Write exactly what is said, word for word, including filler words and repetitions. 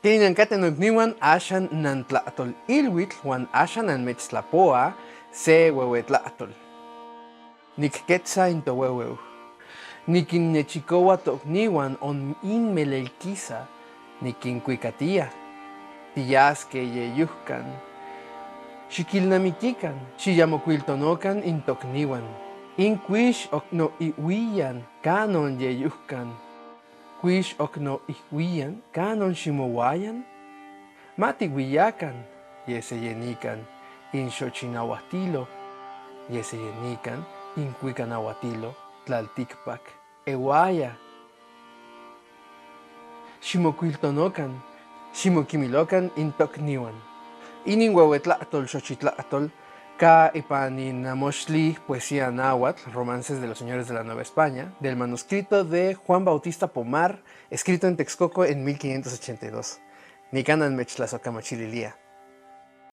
Tenian kate nokniwan, axan nan tlatol ilwitl wan axan nan mech tlapoa se wewe tlatol. Nik ketsa into wewe uh. Nikin nechikowa tokniwan on in melelkisa, nikin kuikatia. Tiaske ye yuhkan. Xikilnamikikan, xiyamokuiltonokan in tokniwan. In kuix okno ihuian kanon ye yuhkan. Kuix okno ihuian kanon ximowayan. Matihuiakan, yese yenikan, in xochinahuatilo, yese yenikan, in kuikanauatilo, tlaltikpak. Ewaya. Ximokuiltonokan, ximokimilokan in tokniwan. Inin wewe tlatol xochitlatol, ka ipan in namoxli poesía náhuatl, Romances de los Señores de la Nueva España, del manuscrito de Juan Bautista Pomar, escrito en Texcoco en mil quinientos ochenta y dos. Nikan nan mech tlasokkamachililia.